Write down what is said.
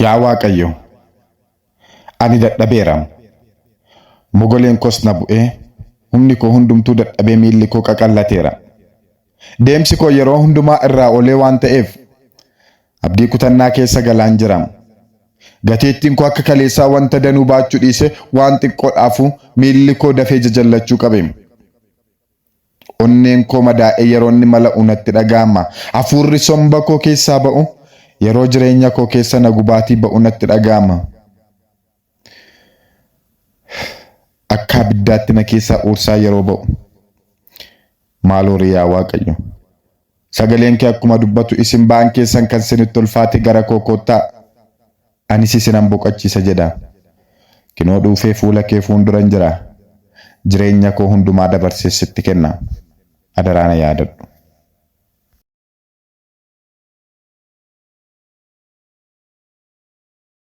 Yaa Waaqayyo, ani dadhabeera. Mogoleen koos na bu'ee, humni koo hundumtuu dadhabee miilli koo qaqallateera. Deemsi koo yeroo hundumaa irraa olee waan ta'eef, abdii kutannaa keessa galaan jira. Gateettiin koo akka kaleessaa wanta danuu baachuu dhiisee waan xiqqoodhaafuu miilli koo dafee jajallachuu qabe. Onneen koo madaa'ee yeroo inni mala'u natti dhaga'ama. Hafuurri somba koo keessaa ba'u yeroo jireenya koo keessa na gubaatii ba'u natti dhaga'ama. Akka abiddaatti na keessaa uursaa yeroo ba'u. Maaloo ree yaa Waaqayyo. Sagaleen kee akkuma dubbatu isin ba'aan keessan kan sinitti ulfaate gara koo koottaa. Anis isinan boqochiisa jedha. Kinoo dhuufee fuula kee fuunduran jira. Jireenya koo hundumaa dabarsee sitti kenna. Adaraa na yaadadhu.